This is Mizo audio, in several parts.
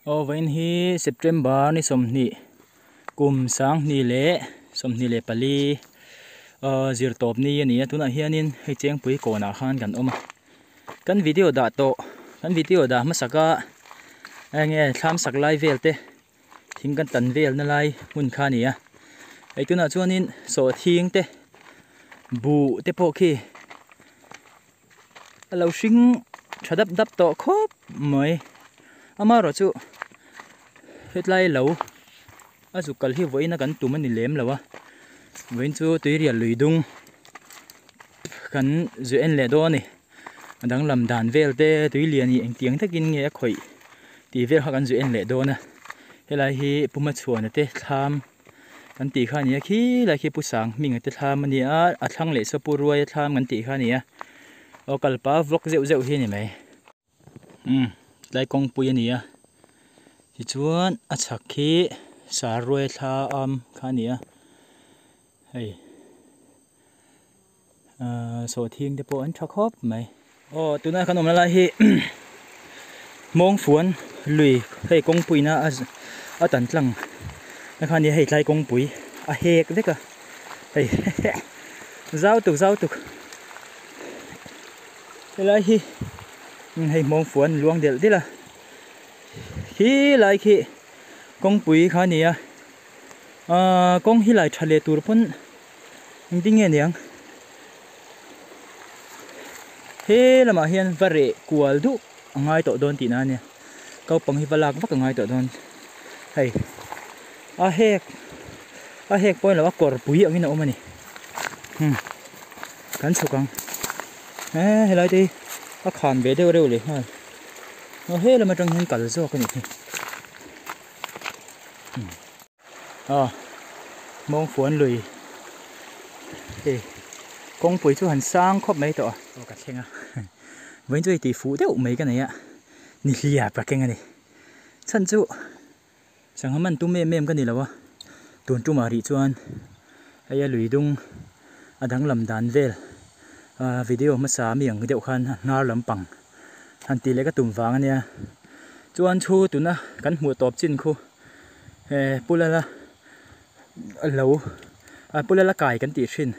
Aw vawiin hi September ni 20 kum 2024 aw zirtawp ni a ni a tunah hianin hei chengpui kawnah khan kan awm a kan video dah tawh kan video dah hmasak a enge thlam sak lai vel te thing kan tan vel na lai hmun kha a ni a hei tunah chuanin sawhthing te buh te pawh khi a lo hring tha dap dap tawh khawp mai amaherawh chu hetlai lo a zuk kal hi vawiin a kan tum a ni lem lo a vawiin chu tuirial lui dung kan zu en leh dawn a ni a danglam dan vel te tui lian hi engtiang takin nge a khawih tih vel kha kan zu en leh dawn a helai hi Puma chhuana te thlam. Kan tih kha a ni a khilai khi Pu Sang hming a te thlam a ni a a thlang leh saw Pu Ruai a thlam kan tih kha a ni a aw kalpa vlog zeuh zeuh hi a ni mai umm tlai kawngpui a ni a tichuan a chhak khi Sar Ruai a thlam kha a ni a hei ahh sawhthing te pawh an tha khawp mai aw tuna kan awmna lai hi Hmawngfuan lui hei kawngpuiin a a tan tlang na kha nia hei tlai kawngpui a hek vek a hei zau tuk zau tuk helai hi hei Hmawngfuan luang delh delh a khilai khi kawngpui kha a ni a ahh kawng hi lai tha leh tur pawn. Engtin nge niang? He lamah hian va reh kual duh a ngai tawh dawn tihna a nia. Kaupang hi va lak vak a ngai tawh dawn. Hei a hek a hek pawh a ni lo a kawr pui angin a awm a ni. Hmm kan chhuk ang. He helai te hi a khan ve deuh reuh leh nghal. Aw he lam atang hian kal zawk a nih hi. Hmm. Aw Hmawngfuan lui hei kawngpui chu han sang khawp mai tawh a aw ka thleng a vawiin chu hei tih fuh deuh mai ka nei a ni hliap ka keng a ni chhan chu sangha man tum em em ka ni lo a tun tumah rih chuan hei a lui dung a danglam dan vel ah video hmasa mi ang deuh khan a hnar lampang han tih leh ka tum vang a nia chuan chhu tuna kan hmuh tawp chin khu. He Pu Lala lo ah Pu Lala kai kan tih thin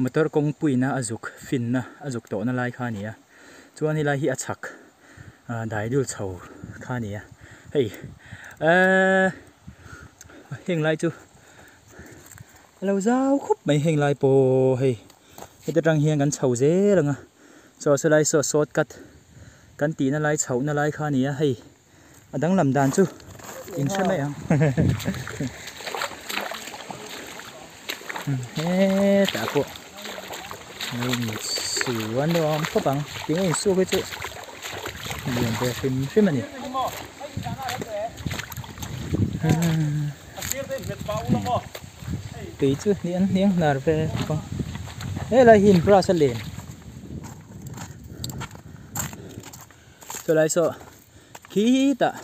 motor kawngpuina a zuk finna a zuk tawhna lai kha a ni a chuan helai hi a chhak ah dai dul chho kha a ni a hei eee heng lai chu a lo zau khawp mai heng lai pawh hei heta tang hian kan chho zel ang a chaw sawlai saw shortcut kan tihna lai chhohna lai kha a ni a hei. A danglam dan chu in hre mai ang. Hetah pawh lo insu a nuam khawp ang. Tinge insu hi chu lian ve hrim hrim a ni. Tui chu hniang hniang hnar ve khawp ang. Helai hi in brush a len. Chulai saw khitah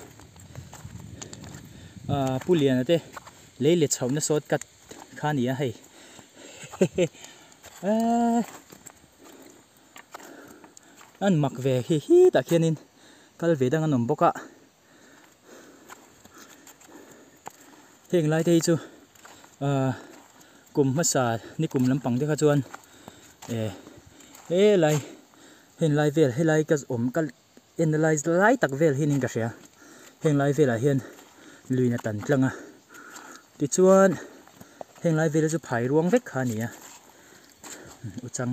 ahh Pu Liana te lei let chhohna sawt cut kha a ni a hei eee an mak ve khi khitah khianin kal ve dang an awm bawk a heng lai te hi chu ahh kum hmasa ni kum lampang te kha chuan eh helai. Heng lai vel helai ka awm ka en na lai lai tak vel hian in ka hria heng lai velah hian luin a tan tlang a tichuan heng lai vel hi chu phai ruang vek kha a ni a uchang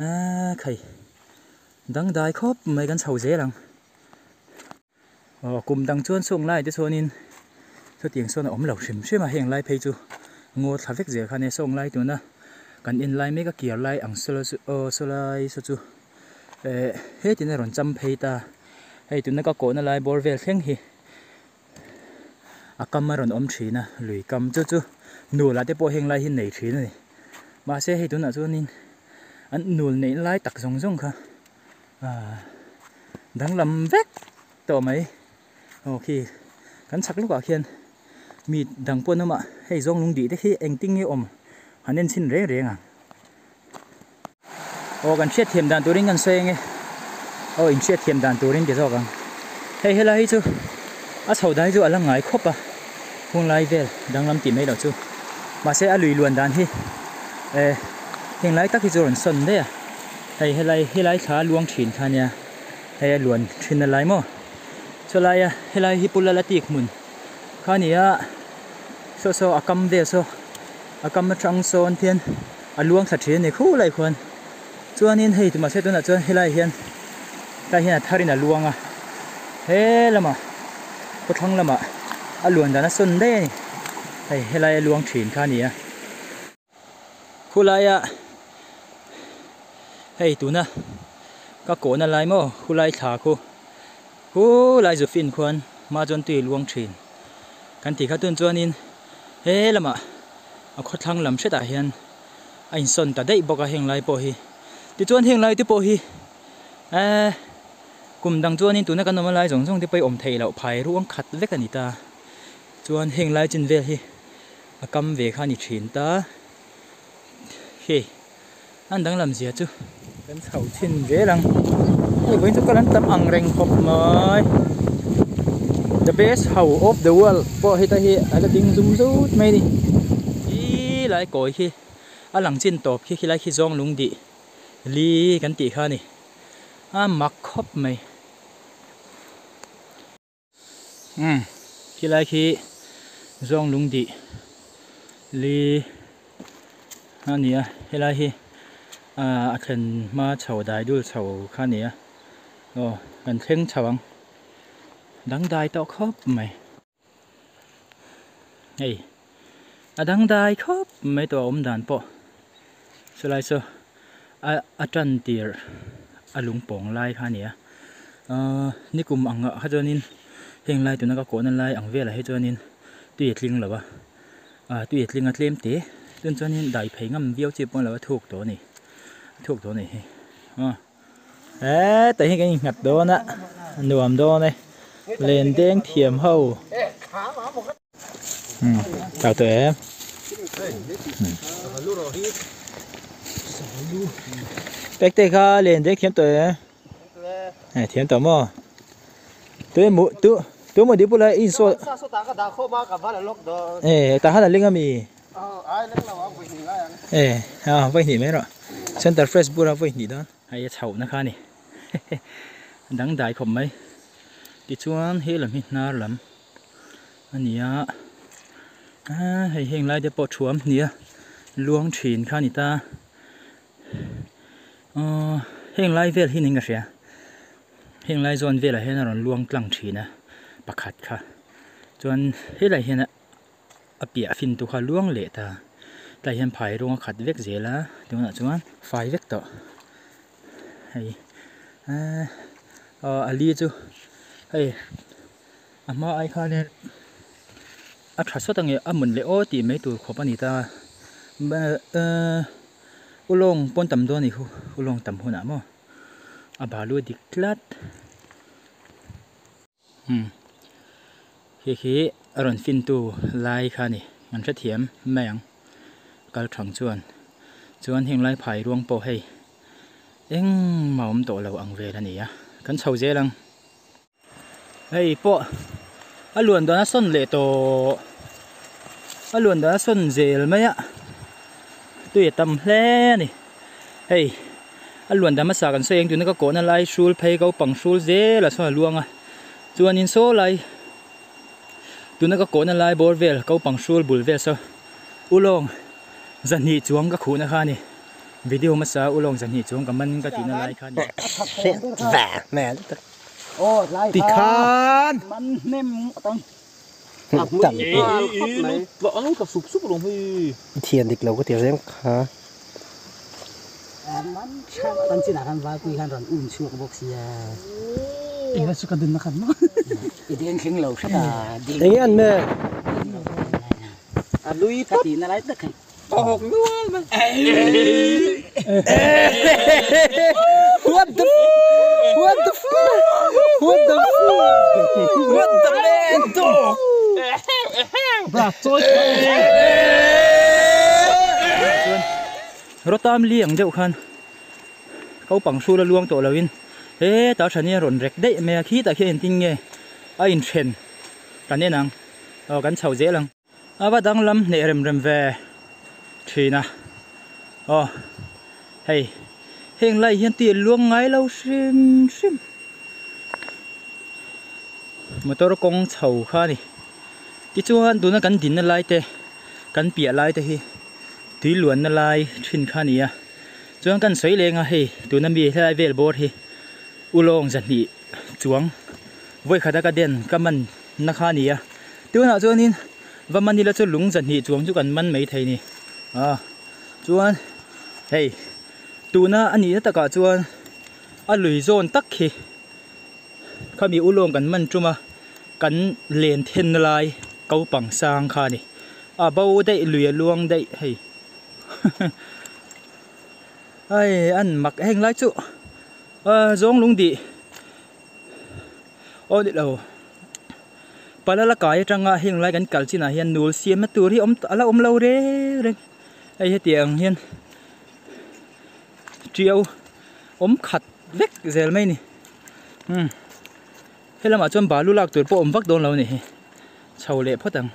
aaa khai dangdai khawp mai kan chho zel ang. Aw kum dang chuan sawng lai te chuanin chutiang sawn a awm lo hrim hrim a heng lai phei chu ngaw thla vek zel kha nia sawng lai tuna kan en lai mek a kiar lai ang saw chu aw saw lai saw chu eh hetin a rawn cham phei ta hei tuna ka kawhna lai bawr vel thleng hi a kam a rawn awm thin a lui kam chu chu nul ah te pawh heng lai hi nei thin a ni mahse hei tunah chuanin an nul neih lai tak zawng zawng kha. Ahh danglam vek tawh mai aw khi kan chhak lawkah khian mi dang pawh an awm a hei zawng lung dih te khi engtin nge awm han en chhin reng reng ang aw kan hriat thiam dan turin kan sawi ange aw in hriat thiam dan turin ti zawk ang hei helai hi chu. A chho dan hi chu a la ngai khawp a, hung lai vel danglam tih mai loh chu. Mahse a lui luan dan hi eh heng lai tak hi chu a rawn sawn daih a, hei helai helai thla a luang thin kha ania hei a luan thin a lai maw saw laia helai hi Pu Lala tik hmun kha a ni a saw saw a kam vel saw a kam atang sawn khian a luang thla thin a ni khulai khuan. Chuanin hei mahse tunah chuan helai hian tlai hian a tharin a luang a, he lamah khawthlang lamah a luan dan a sawn daih a ni, hei helai a luang thin kha a ni a. Khulaia hei tuna ka kawhna lai maw khulai thla khu khulai zu fin khuan hma chuan tui a luang thin kan tih kha tun chuanin he lamah a khawthlang lam hretah hian. a insawn ta daih bawk a heng lai pawh hi tichuan heng lai te pawh hi ehh kum dang chuanin tuna kan awm a lai zawng zawng te pawh hi awm theih loh phai ruang khat vek a ni ta chuan heng lai chin vel hi a kam ve kha a ni thin ta hei an danglam zia chu kan chho chhin zel ang hei vawiin chu kal an tam ang reng khawp mai the best house of the world pawh heta hi a la ding zum zut mai a ni khi lai kawi khi a lang chin tawp khi khilai khi zawng lung dih li kan tih kha a ni a mak khawp mai. Umm khilai khi zawng lung dih li a ni a helai hi ah a thlen hma chho dai dul chho kha a ni a aw kan thleng chho ang dangdai tawh khawp mai hei a dangdai khawp mai tawh a awm dan pawh chulai chu a a tan tir a lungpawng lai kha a ni a ahh nikum ang ah kha chuanin heng lai tuna ka kawhna lai ang velah hi chuanin tui a tling lo a ah tui a tling a tlem te chun chuanin dai phei ngam viau chi pawh a ni lo a thuk tawh a ni a thuk tawh a ni hi aw hetah hian kan innghat dawn a nuam dawn e len deng thiam ho. Chau tawh em pek te kha len dek thiam tawh em eh thiam tawh maw tu emaw tu tu emaw dih bulah in saw eh tah khan a ling ami eh a vawi hnih mai rawh center fresh bula vawi hnih dawn hei a chhohna kha a ni dangdai khawp mai tichuan he lam hi hnar lam. a ni a aaa hei heng lai te pawh thuam hnih a luang thin kha a ni ta aww heng lai vel hi niin ka hria heng lai zawn velah hian a rawn luang tlang thin a pakhat kha chuan helaiah hian a piah fin tu kha a luang leh ta tlaiah hian phai rawng a khat vek zel a tunah chuan fai vek tawh hei eee aw a li chu hei. A hma ai khanin a tha sawt ange a mun leh aw tih mai tur khawp a ni ta eee ulawng pawn tam dawn a nih khu ulawng tam hunah maw a balu a dik tlat umm hei hi a rawn fin tu lai kha a ni an hrethiam mai ang kal thang chuan chuan heng lai phai ruang pawh hei engmah a awm tawh lo ang vel a ni a kan chho zel ang. Hei pawh a luan dan a sawn leh tawh a luan dan a sawn zel mai a tui a tam hle a ni hei a luan dan hmasa kan sawi ang tuna ka kawhna lai hrul phei ko pang hrul zel a sawn a luang a chuanin saw lai tuna ka kawhna lai bawr vel ko pang hrul bul vel saw ulawng zahnih chuang ka khuhna kha a ni video hmasa ulawng zahnih chuang ka man ka tihna lai kha a ni. Tikhan thian dik lo ka ti reng kha. Enge an me? What the What the What the What the man dog Rawtam li ang deuh khan naupang hrul a luang tawh loin hetah thani a rawn rek daih mai a khitah khian engtin nge a inthen. Kan en ang. Aw kan chho zel ang. A va danglam hneh rem rem ve thin a. Aw hei heng lai hian tui a luang ngai lo hrim hrim. Motor kawng chho kha a ni. Tichuan tuna kan dinna lai te kan piah lai te hi tui luanna lai thin kha a ni a. Chuan kan sawi leng a hei tuna mi helai vel bawr hi ulawng zahnih chuang vawi khata ka den ka man na kha a ni a. Tunah chuanin va man ila chu lung zahnih chuang chu kan man mai thei a ni. Ah chuan hei tuna a nihna takah chuan a lui zawn tak hi khami ulawng kan man tum a kan len then na lai ko pang sang kha a ni. A bo daih lui a luang daih hei. Ai an mak heng lai chu ah zawng lung dih aw ni lo pala la kai atanga heng lai kan kal chinah hian nul siamna tur hi awm a la awm lo reng reng hei hetiang hian tiau awm khat vek zel mai a ni umm helamah chuan balu lak tur pawh awm vak dawn lo a ni hi chho leh phawt ang.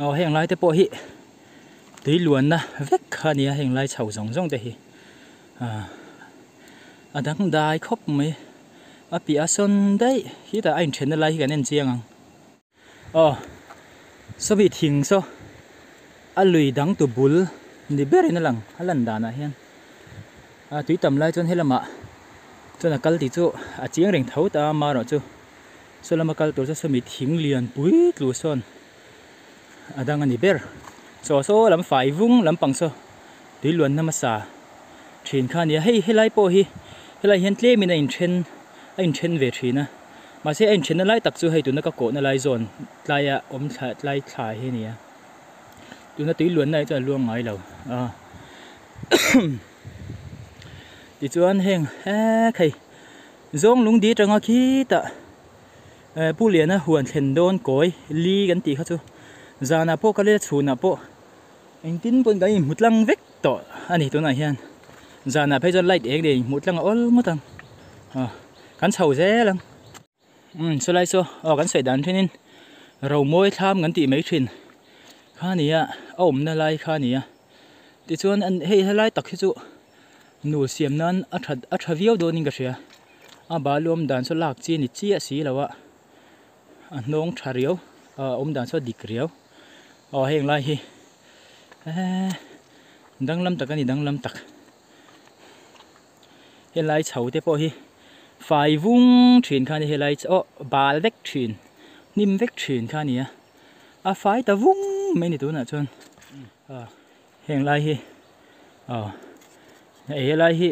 Aw heng lai te pawh hi tui luanna vek kha a ni a heng lai chho zawng zawng te hi ah a dangdai khawp mai a piah a sawn daih khitah a inthenna lai hi kan en chiang ang aw sawmi thing saw a lui dang tu bul ni berin a lang a lan danah hian a tui tam lai chuan helamah chuan a kal tih chu a chiang reng tho ta a amaherawh chu. Saw lama kal tur chu sawmi thing lian pui tlu sawn a dang a ni ber. Chaw saw lam fai vung lampang saw tui luanna hmasa thin kha a ni a. Hei helai pawh hi helai hian tlemin a inthen a inthen ve thin a. Mahse a inthenna lai tak chu hei tuna ka kawhna lai zawn tlaia awm thla tlai thla hi a ni a. Tuna tui luanna hi chuan a luang ngai lo a. Tichuan heng hek hei. Zawng lung di atanga khitah eh Pu Liana huan thlen dawn kawi li kan tih kha chu zanah pawh ka lel chhunah pawh engtin pawhin kan inhmu tlang vek tawh a ni tunah hian zanah phei chuan light eng nen inhmuh tlang a awl ngawt ang ah kan chho zel ang umm chulai chu aw kan sawi dan thenin romawi thlam kan tih mai thin kha a ni a a awmna lai kha a ni a tichuan hei helai tak hi chu. Nu siam nan a that a tha viau dawnin ka hria a balu awm dan chu lak chi a ni chiah si lo a a hnawng tha riau a awm dan chu a dik riau aw heng lai hi eee danglam tak a ni danglam tak helai chho te pawh hi fai vung thin kha a ni helai aw bal vek thin hnim vek thin kha a ni a a fai ta vung mai a ni tunah chuan heng lai hi. Aw hei helai hi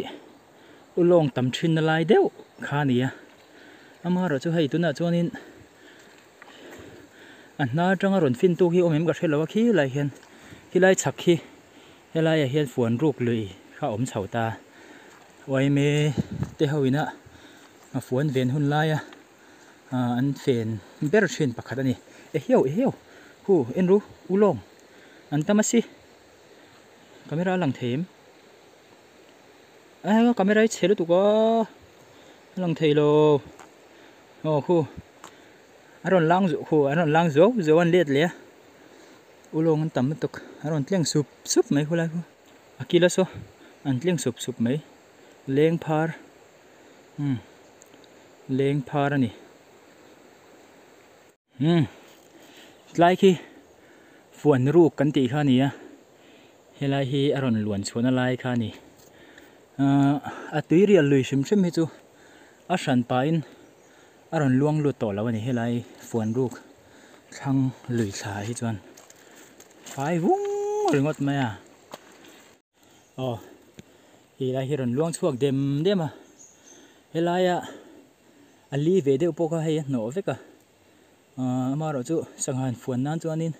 ulawng tam thin na lai deuh kha a ni a amaherawh chu hei tunah chuanin a hna atanga rawn fin tuk hi awm em ka hre lo a khilai hian khilai chhak hi helaiah hian fuan ruk lui kha a awm chho ta yma te ho ina a fuan ven hun laia ah an fen ber thin pakhat a ni ehiau ehiau hu en ru ulawng an tam a si. Camera a lang thei em? A camera hi chhe lutuk a a lang thei lo aw khu a rawn lang zuh khu a rawn lang zuau zuau an let leh a ulawng an tam lutuk a rawn tleng sup sup mai khulai khu a kila saw an tleng sup sup mai leng phar umm leng phar a ni. Umm tlai khi fuan ruk kan tih kha a ni a helai hi a rawn luan chhuahna lai kha a ni ahh a tui rial lui hrim hrim hi chu a hran pahin a rawn luang lut tawh lo a ni helai fuan ruk thlang lui thla hi chuan fai vung ringawt mai a aw helai hi a rawn luang chhuak dem dem a helaia a li ve deuh pawh kha hei a hnawh vek a. Ahh amaherawh chu sangha han fuan nan chuanin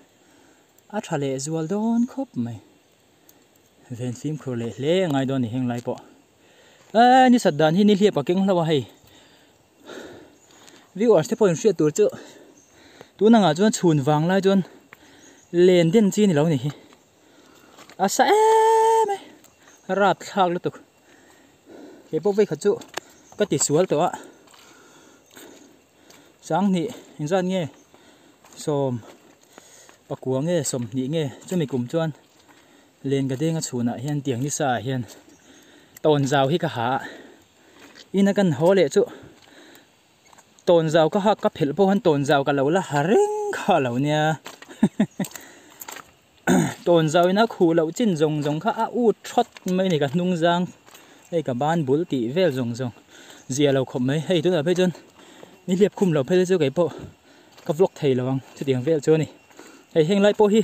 a tha leh zual dawn khawp mai ven fimkhur leh hle a ngai dawn a ni heng lai pawh eee ni sat dan hi ni hliap a keng hlauh a hei viewers te pawh in hriat tur chu tun angah chuan chhun vang lai chuan len den chi a ni lo a ni hi a sa em mai rapthlak lutuk. Kei pawh vei khat chu ka ti sual tawh a. Sanghnih inzat nge? Sawm pakua nge sawmhnih nge chumi kum chuan len ka deng a chhunah hian tiang nisa ah hian tawn zau hi ka ha a ina kan haw leh chu tawn zau ka hak ka phelh pawh khan tawn zau ka lo la ha reng kha a lo nia tawn zau ina khuh loh chin zawng zawng kha a ut thawt mai a ni ka hnung zang hei ka ban bul tih vel zawng zawng zia lo khawp mai hei tunah phei chuan nihliap khum lo phei te chu keipawh. Ka vlog thei lo ang chutiang vel chu a ni. Hei heng lai pawh hi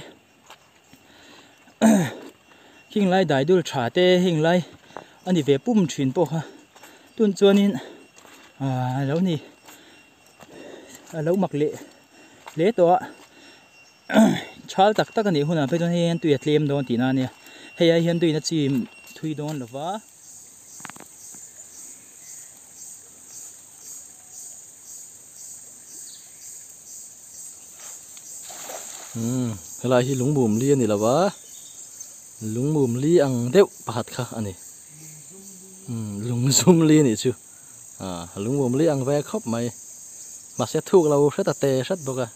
heng lai dai dul tha te heng lai a ni ve pum thin pawh kha tun chuanin ah a lo ni a lo mak leh hle tawh a thal tak tak a nih hunah phei chuan hei hian tui a tlem dawn tihna a nia hei ai hian tuiin a chim thui dawn lo va. Umm helai hi lungmum li a ni lo va lungmum li ang deuh pakhat kha a ni umm lungzum li a nih chu ah lungmum li ang ve khawp mai mahse thuk lo hret a te hret bawk a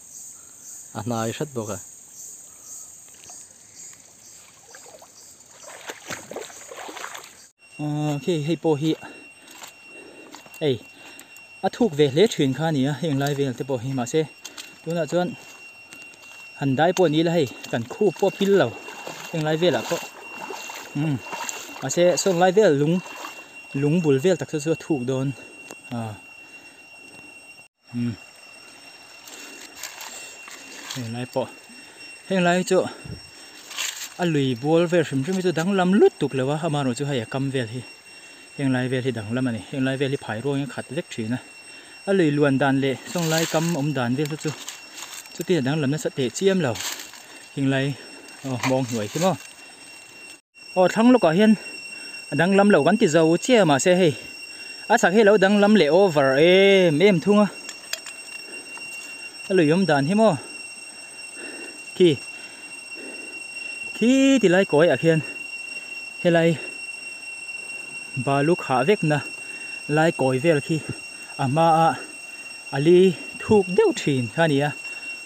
a hnai hret bawk a. Aaa khi hei pawh hi hei a thuk ve hle thin kha a ni a heng lai vel te pawh hi mahse tunah chuan han dai pawh ni ila hei kan khup pawh a pil lo heng lai velah pawh umm mahse sawn lai vel lung lung bul vel tak chu chu a thuk dawn aaa umm heng lai pawh heng lai chu a lui bual vel hrim hrim hi chu danglam lutuk lo a amaherawh chu hei a kam vel hi heng lai vel hi danglam a ni heng lai vel hi phai ruangin a khat vek thin a a lui luan dan leh sawng lai kam awm dan vel te chu chutin a danglam nasa teh chiam lo heng lai aw hmawng hnuai khi maw. Aw thlang lawkah hian a danglam lo kan ti zo chiah mahse hei a chhak hi a lo danglam leh over em em thung a a lui awm dan hi maw khi khi ti lai kawi ah khian helai balu khah vek na lai kawi vel khi a hma a a li thuk deuh thin kha a ni a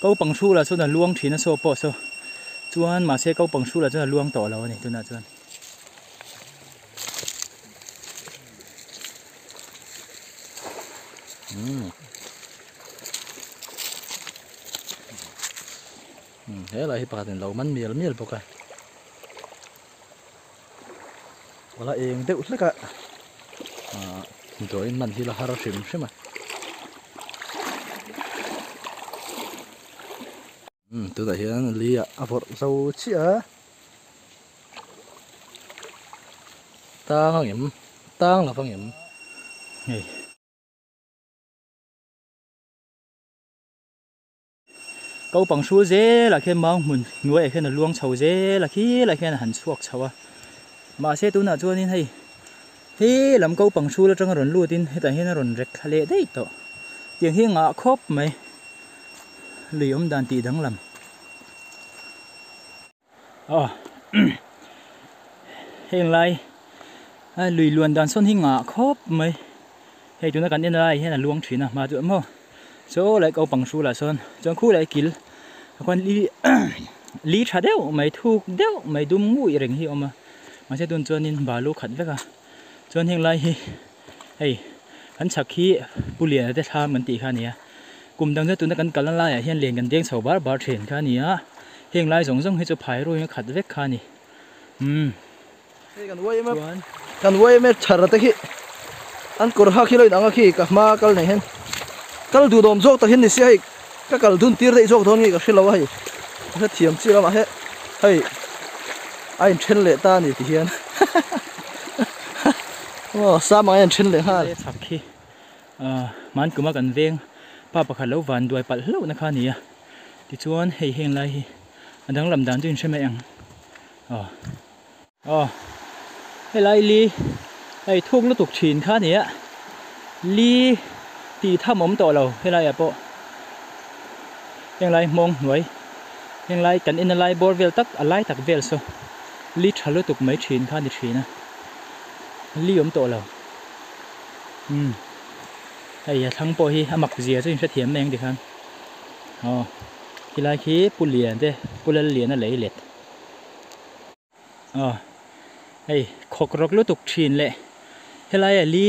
ko pang hrulah chuan a luang thin a saw pawh saw. Chuan mahse ko pang hrulah chuan a luang tawh lo a ni tunah chuan. He lai hi pakhat in lo man mial mial bawk a. Wala eng deuh hlek a drawing man hi la har hrim hrim a. Umm tunah hian li ah a vawrh zo chiah a tang ang em tang lo vang em hei ko pang hrul zel ah khian mau hmun hnuai ah khian a luang chho zel a khilai khian a han chhuak chho a mahse tunah chuanin hei he lam ko pang hrul atanga rawn lut in hetah hian a rawn rek thla leh daih tawh tiang hi a ngah khawp mai. Lui awm dan tih danglam. Aw heng lai a lui luan dan sawn hi ngah khawp mai. Hei tuna kan en lai hian a luang thin a hma chu maw. Chaw leh ko pang hrulah sawn chuan khu leh kil a khuan li li tha deuh mai thuk deuh mai dum nguih reng hi a awm a. Mahse tun chuanin balu khat vek a. Chuan heng lai hi hei kan chhak hi Pu Liana te thlam kan tih kha a ni a. Kum dang chu tuna kan kalna laiah hian len kan deng chho bar bar thin kha a ni a, heng lai zawng zawng hi chu phai ruaiin a khat vek kha a ni. Umm. Hei kan YMA kan YMA chhar te khi an kawr hak hi lo inang a khi ka hma kal nei hian kal duh dawm zawk tak hian ni sia hei ka kal dun tir daih zawk dawn nge ka hre lo a hei ka hrethiam chiah lamah he hei a inthen leh ta a ni ti hian aw sam ang a inthen leh nghal. Chhak khi Hmankuma kan veng pa pakhat lo van duai palh hlauhna kha a ni a, tichuan hei heng lai hi a danglam dan chu in hre mai ang aw. Aw helai li hei thuk lutuk thin kha a ni a, li tih tham awm tawh lo helaiah pawh heng lai hmawng hnuai heng lai kan en a lai bawr vel tak a lai tak vel saw li tha lutuk mai thin kha a ni thin a, li awm tawh lo. Umm hei a thlang pawh hi a mak zia chu in hrethiam mai ang tikhan aw. Khilai khi Pu Lian te Pu Lalliana lei let. Aw hei khawk rawk lutuk thin leh helai a li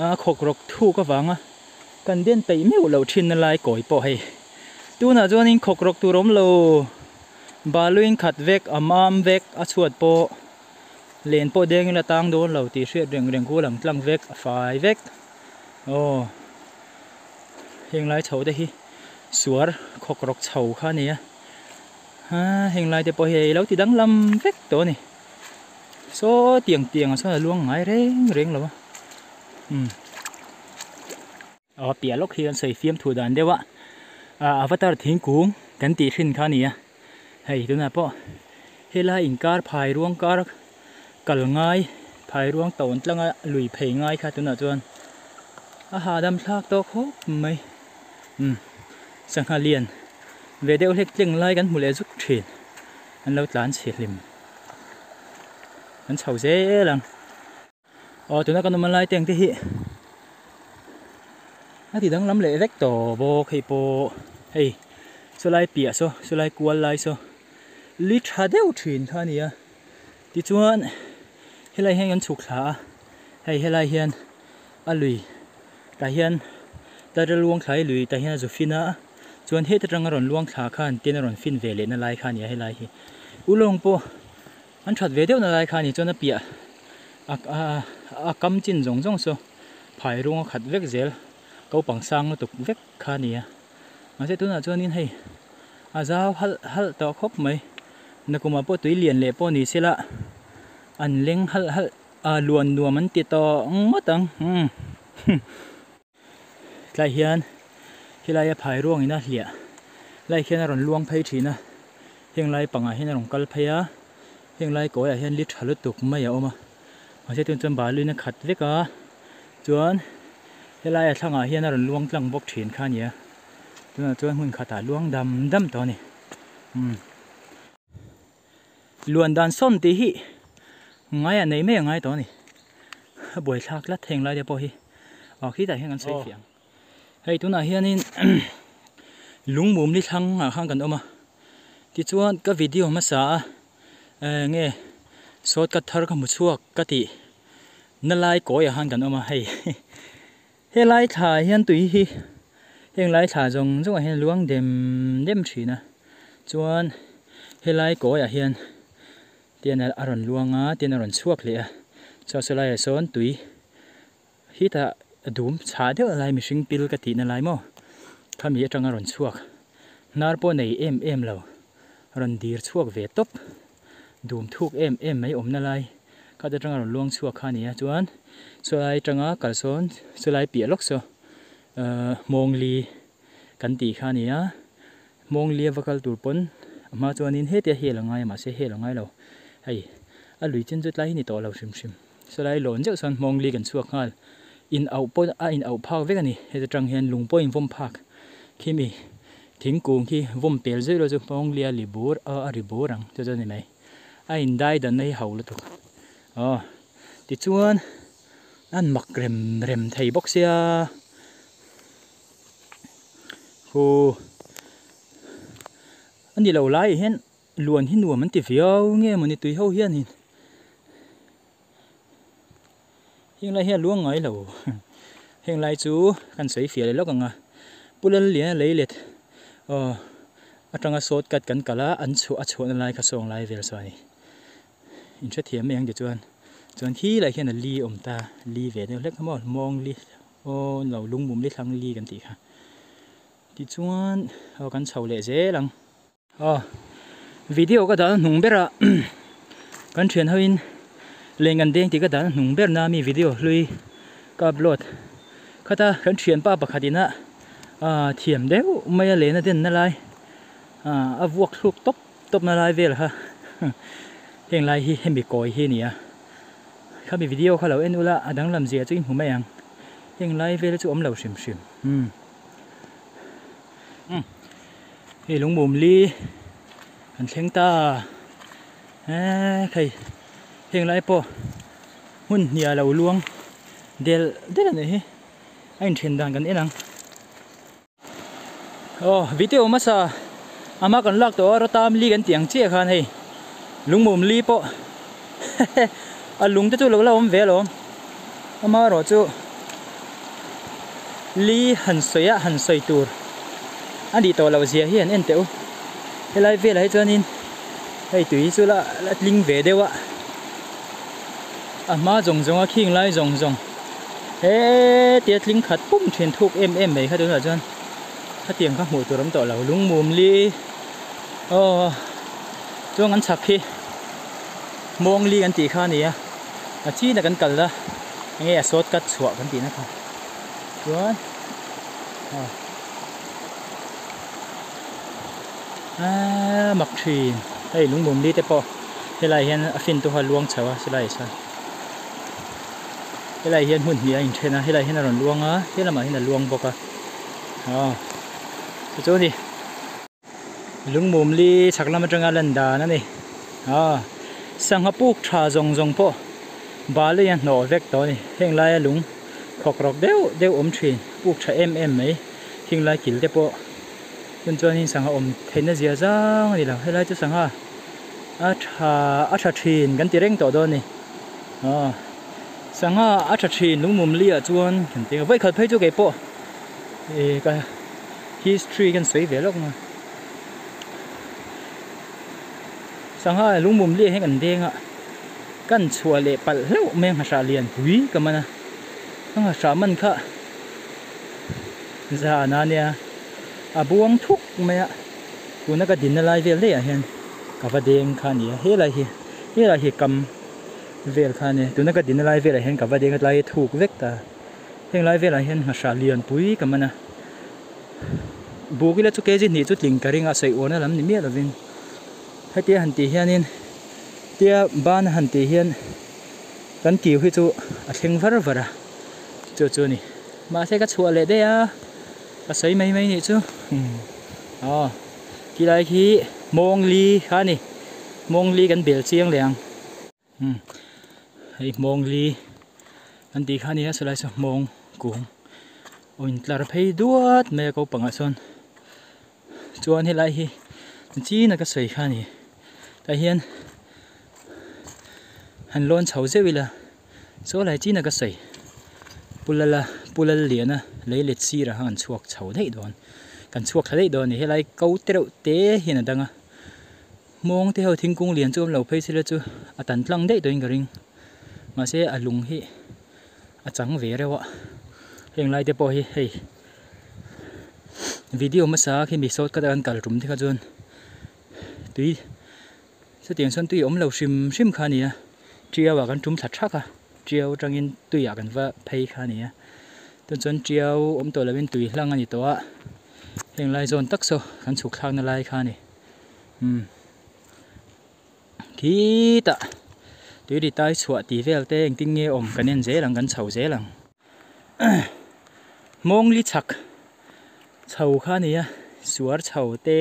a khawk rawk thuk avanga kan den peih meuh loh thin na lai kawi pawh hei tunah chuanin khawk rawk tur awm lo baluin khat vek a mam vek a chhuat pawh len pawh dengin a tang dawn lo tih hriat reng reng khu lang tlang vek a fai vek aw heng lai chho te hi suar khawk rawk chho kha a ni a. Ha heng lai te pawh hi ilo ti danglam vek tawh a ni saw tiang tiang ah sawn a luang ngai reng reng lo a umm aw piah lawk hi an sawi fiam thu dan deuh a ah avatar thingkung kan tih hrin kha a ni a hei tunah pawh helai inkar phai ruang kar kal ngai phai ruang tawn tlanga lui phei ngai kha tunah chuan a hahdam thlak tawh khawp mai umm sangha lian. Ve deuh hlek tleng lai kan hmu leh zuk thin. An lo tlan chhe hlim. An chho zel ang. Aw tuna kan awm lai te ang te hi a ti danglam leh vek tawh bawk hei pawh hei chulai piah saw chulai kual lai saw li tha deuh thin kha a ni a tichuan helai hian kan chhuk thla a hei helai hian a lui tah hian tara luang thla hi lui tah hian a zu fin a chuan heta tanga rawn luang thla khan tin a rawn fin ve lehna lai kha a ni a helai hi ulawng pawh an that ve deuhna lai kha a ni chuan a piah a a kam chin zawng zawng saw phai rung a khat vek zel kopang sang lutuk vek kha a ni a mahse tunah chuanin hei a zau halh halh tawh khawp mai nakumah pawh tui lian leh pawh ni sela an leng halh halh. A luan nuam an ti tawh ngawt ang umm tlai hian helai a phai ruang in a hliah lai khian a rawn luang phei thin a heng lai pangah hian a rawn kal phei a heng lai kawiah hian li tha lutuk mai a awm a mahse tun chuan balu in a khat vek a chuan helai a thlangah hian a rawn luang tlang bawk thin kha a ni a tunah chuan hmun khatah a luang dam dam tawh a ni umm. Luan dan sawn tih hi ngai a nei mai a ngai tawh a ni. A buaithlak tlat heng lai te pawh hi. Aw khitah hian kan sawi fiah ang. Hei tunah hianin lungmum li thlang ah khan kan awm a. Tichuan ka video hmasa a eng nge shortcut thar ka hmu chhuak ka tih na lai kawi ah khan kan awm a hei. Helai thla hian tui hi heng lai thla zawng zawng ah hian a luang dem dem thin a chuan helai kawi ah hian tian a rawn luang a tian a rawn chhuak leh a chuan saw laiah sawn tui hi tah a dum chhah deuh lai mihring pil ka tihna lai maw khami atanga rawn chhuak hnar pawh nei em em lo rawn dir chhuak ve tawp dum thuk em em mai awmna lai khat atanga rawn luang chhuak kha a ni a chuan chulai atanga kal sawn chulai piah lawk saw ahh hmawngli kan tih kha a ni a hmawngli a va kal tur pawn a hma chuanin hetia hel a ngai a mahse hel a ngai lo hei a lui chin chu tlai hi ni tawh lo hrim hrim chulai lawn zeuh chuan hmawngli kan chhuak nghal in auh pawh a in auh phak vek a ni heta tang hian lung pawh a invawm phak khimi thingkung khi vawm pel zeuh lo chu hmawngli a li bur a a ri bur ang chu chu a ni mai. A indai danna hi ho lutuk aw tichuan an mak rem rem thei bawk sia hu a ni lo laiah hian luan hi nuam an ti viau nge mawni tui ho hianin heng lai hi a luang ngai lo heng lai chu kan sawi fiah leh lawk ang a Pu Lalliana lei let aw atanga shortcut kan kal a an chhuah a chhuahna lai kha sawng lai vel saw a ni in hrethiam mai ang ti chuan chuan khi lai khian a li awm ta li ve deuh hlek a maw mawng li aw lo lungmum li thlang li kan tih kha tichuan aw kan chho leh zel ang. Aw video ka dah hnung ber a kan thian ho in leng an deng tih ka dah hnung ber na mi video hlui ka upload khata kan thian pa pakhat in a ah thiam deuh mai a len a den na lai ah a vuak thluk tawp tawp na lai vel kha heng lai hi hemi kawi hi a ni a khami video kha lo en ula a danglam zia chu i hmu mai ang heng lai vel chu awm lo hrim hrim umm. Hei lungmum li kan thleng ta eee hei heng lai pawh hmun hniah lo luang del del a nih hi a inthen dan kan en ang aw video hmasa. Ama kan lak tawh a rawtam li kan tih ang chiah khan hei lungmum li pawh a lung te chu lo la awm ve alawm amaherawh chu li han sawi a han sawi tur a nih tawh loh zia hi an en teh u helai velah hi chuanin hei tui chu la la tling ve deuh a a hma zawng zawng a khing lai zawng zawng hetia tling khat pum thin thuk em em mai kha tunah chuan. Hetiang kha hmuh tur awm tawh lo lungmum li aw chuan an chhak hi mawng li kan tih kha a ni a a chin a kan kal a enge a sawt cut chhuah kan tihna kha chuan aw aaa mak thin hei lungmum li te pawh helai hian a fin tawha luang chho a silai ah sawn helai hian hmun hnih a inthen a helai hian a rawn luang a helamah hian a luang bawk a. Aw chu chu a ni lungmum li chhak lam atanga lan dan a ni aw sangha puk tha zawng zawng pawh bal a hnawh vek tawh a ni heng laia lung khawk rawk deuh deuh awm thin puk tha em em mai heng lai kil te pawh chun chuanin sangha awm theihna zia zang a ni lo helai chu sangha a tha a tha thin kan ti reng tawh dawn a ni aw sangha a tha thin lungmum li ah chuan kan ti a vawikhat phei chu keipawh. Ih ka history kan sawi ve lawk a sangha lungmum lian hi kan deng a kan chhuah leh palh hlauh mai a nghahrah lian pui ka man a ka nghahrah man kha zan a nia a buang thuk mai a tuna ka dinna lai vel daih ah hian ka va deng kha a ni a helai hi helai hi kam vel kha a nia tuna ka dinna lai velah hian ka va deng a tlai hi thuk vek ta. Heng lai velah hian nghahrah lianpui ka man a, buk ila chu kg hnih chu tling ka ring a sawi uarna lam ni miah lovin hetia han tih hianin tia ban han tih hian kan kiu hi chu a thleng var var a chu chu a ni mahse ka chhuah leh daih a ka sawi mai mai nih chu aw khilai khi mawng li kha a ni mawng li kan bel chiang leh ang. Umm hei hmawng li an tih kha a ni a chulai chu hmawng kung aw intlar phei duat mai a ko pangah chuan chuan helai hi chin a ka sawi kha a ni tah hian han lawn chho zeuh ila saw lai chin a ka sawi pu lala pu lalliana lei let sirah khan kan chhuak chho daih dawn kan chhuak thla daih dawn a ni helai ko te reuh te hian a dang a. Hmawng te ho thingkung lian chu awm lo phei sela chu a tan tlang daih tawhin ka ring. Mahse a lung hi a chang ve reuh a, heng lai te pawh hi hei video hmasa khi mi sawt khat a kan kal tum te kha chuan tui chutiang chuan tui a awm lo hrim hrim kha a ni a, tiau ah kan tum thla thak a, tiau atangin tui ah kan va phei kha a ni a, tunah chuan tiau awm tawh lovin tui hlang a ni tawh a, heng lai zawn tak saw kan chhuk thlakna lai kha a ni. Umm khitah tui ri tai chhuah tih vel te engtin nge awm kan en zel ang kan chho zel ang mawng li chhak chho kha a ni a suar chho te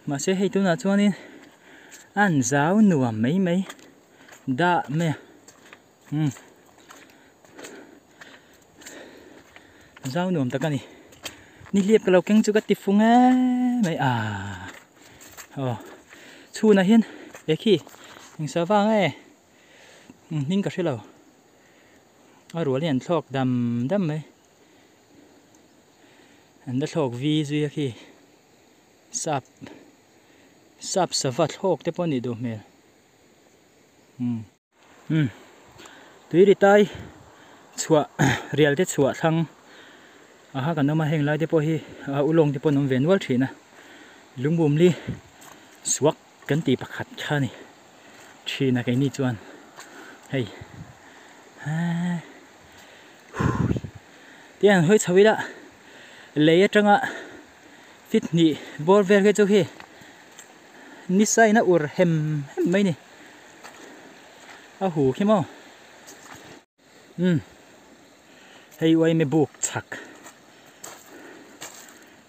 mahse hei tunah chuanin a an zau nuam mai mai dah mai a umm zau nuam tak a ni nihliap ka lo keng chu ka ti fu nge mai ah aw chhunah hian he khi eng sava nge eng hming ka hre lo a rual hi an thlawk dam dam mai an la thlawk vi zui a khi sap sap sava thlawk te pawh a nih duh hmel umm. Umm tui ri tai chhuah rial te chhuah thlang aha kan awm a heng lai te pawh hi a ulawng te pawh an awm ve nual thin a lungbum li suak kan tih pakhat kha a ni thin a keini chuan hei haa tiang an hawi chho ila lei atanga fit hnih bawr vel hi chu khi nisa in a ur hem hem mai a ni. A hu khi maw umm hei uaime buk chhak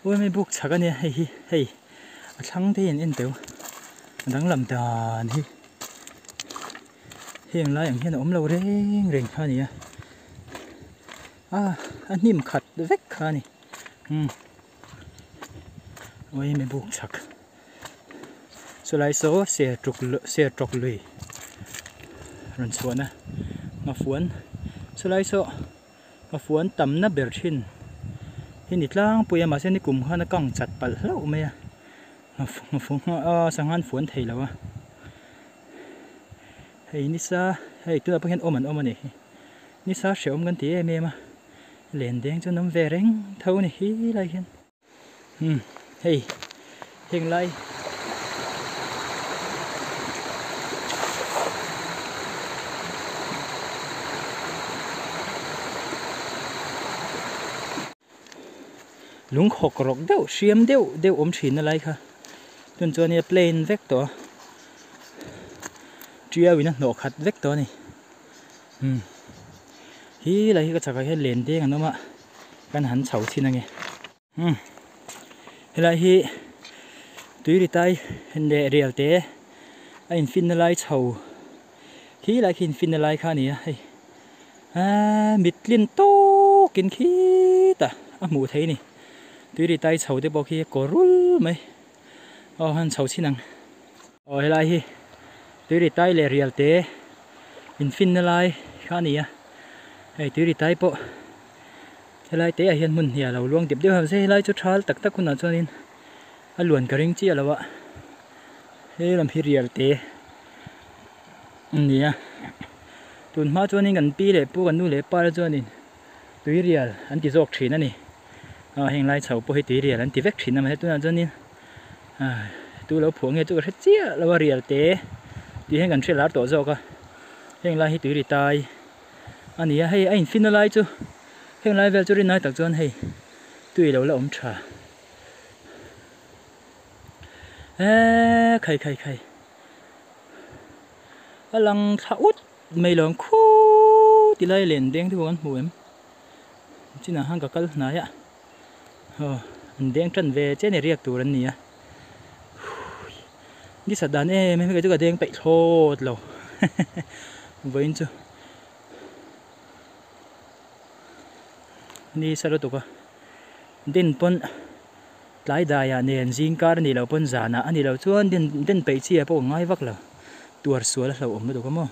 uaime buk chhak a nia hei hi hei a thlang te hi an en teuh a danglam dan hi heng lai ang hian a awm lo reng reng kha a ni a a a hnim khat vek kha a ni umm. Awii buk chhak chulai saw serṭuk serṭawk lui rawn chhuahna nghafuan chulai saw nghafuan tamna ber thin hi ni tlangpui a mahse nikum khan a kang chat palh hlauh mai a sangha an fuan thei lo a hei nisa hei tunah pawh hian awm an awm a ni hi nisa hrehawm kan ti em em a len deng chu an awm ve reng tho a ni hi lai hian. Umm hei heng lai lung khawk rawk deuh hriam deuh deuh awm thin na lai kha tun chuan a plain vek tawh a tiau in a hnawh khat vek tawh a ni umm hi lai hi ka chakah hian len deng an awm a kan han chho thin ange. Umm helai hi tui ri tai leh rial te a in fin na lai chho khi lai khi in fin na lai kha a ni a hei aaa mittlin tawk in khitah a hmuh theih a ni tui ri tai chho te pawh khi a kaw rul mai aw han chho chhin ang aw helai hi tui ri tai leh rial te in fin na lai kha a ni a hei tui ri tai pawh. Helai te ah hian hmun hnih a lo luang dip deuh a mahse helai chu thal tak tak hunah chuanin a luan ka ring chiah lo a he lam hi rial te a ni a tun hma chuanin kan pi leh pu kan nu leh pa te chuanin tui rial an ti zawk thin a ni a heng lai chho pawh hi tui rial an ti vek thin a mahse tunah chuanin tu lo phuah nge chu ka hre chiah lo a rial te tih hian kan hre lar tawh zawk a heng lai hi tui ri tai. A ni a, hei a infin na lai chu heng lai vel chu rinai tak chuan hei tui lo la awm tha eee khai khai khai a lang thla ut mai lo ang khuu ti lai len deng te pawh kan hmu em chinah khan ka kal hnai a aw an deng tan ve che a ni riak tur an ni a ni sat dan em em hi kei chu ka deng peih thlawt lo vawiin chu ni sa lutuk a din pawn tlai daiah nen zing kar a nih loh pawn zanah a nih loh chuan din den peih chi ah pawh ka ngai vak lo tuar sual a hlauhawm lutuk a maw.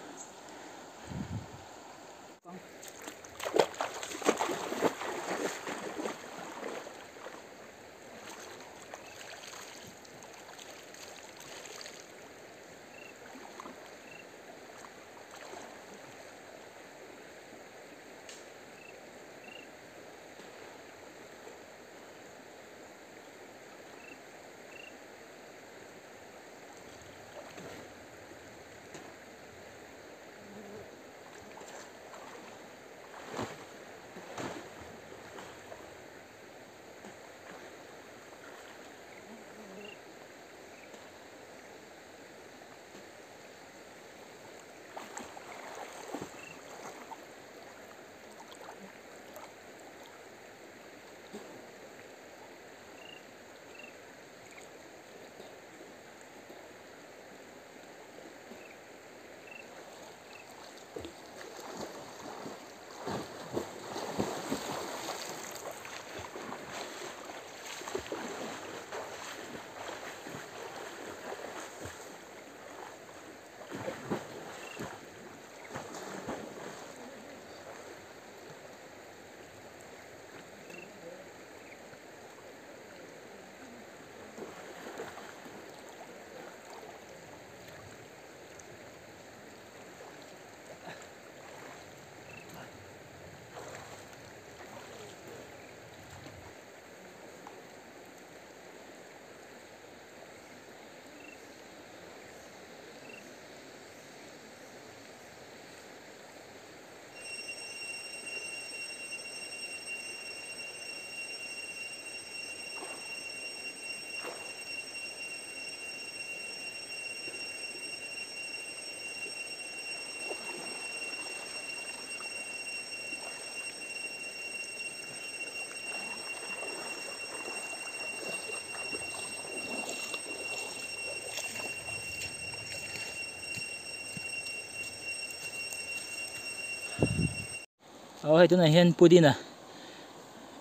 Aw hei tunah hian pudina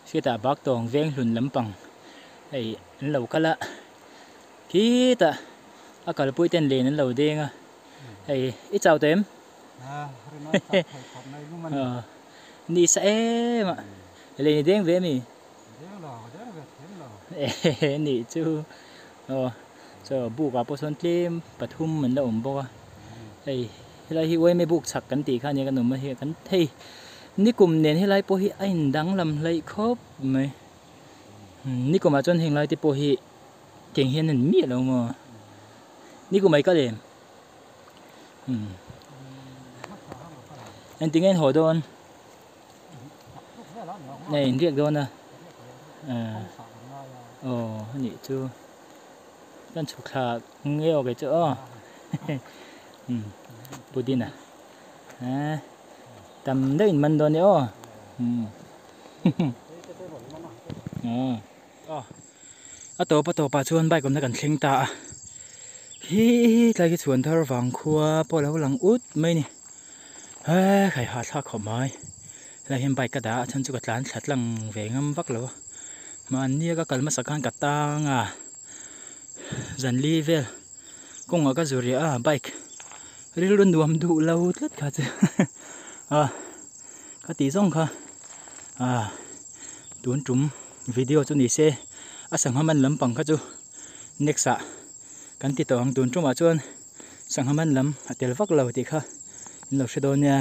hriatah bak tawng veng hlun lampang. Hei an lo kal a khitah a kalpui ten len an lo deng a hei i chau tawh em? Ni sa em a len i deng ve ami? Nih chu aw chaw buk ah pawh sawn tlem pathum an la awm bawk a hei helai hi uaime buk chhak kan tih kha ania kan awm a hei kan hei nikum nen helai pawh hi a indanglam hleih khawp mai. Nikum ah chuan heng lai te pawh hi keng hian an miah lo maw nikum ah i kal em umm engtin nge an haw dawn nge in riak dawn a aw anih chu kan chhuk thla nge aw kei chu aw umm pudina tam deuh in man dawn e aw umm. A tawp a tawpah chuan bike awmna kan thleng ta a hi tlai khi chhuan thar vang khua pawh a lo lang ut mai a ni he khai ha thlak khawp mai helai hian bike ka dah a chhan chu ka tlan thla tlang ve ngam vak lo a mahni a ka kal hmasa khan ka tang a zanli vel kawngah ka zu riah a bike rilru nuam duh lo tlat kha chu a. Ka tih zawng kha ah tun tum video chu ni se a sangha man lampang kha chu next ah kan ti tawh ang tun tumah chuan sangha man lam a tel vak lo tih kha in lo hre dawn nia.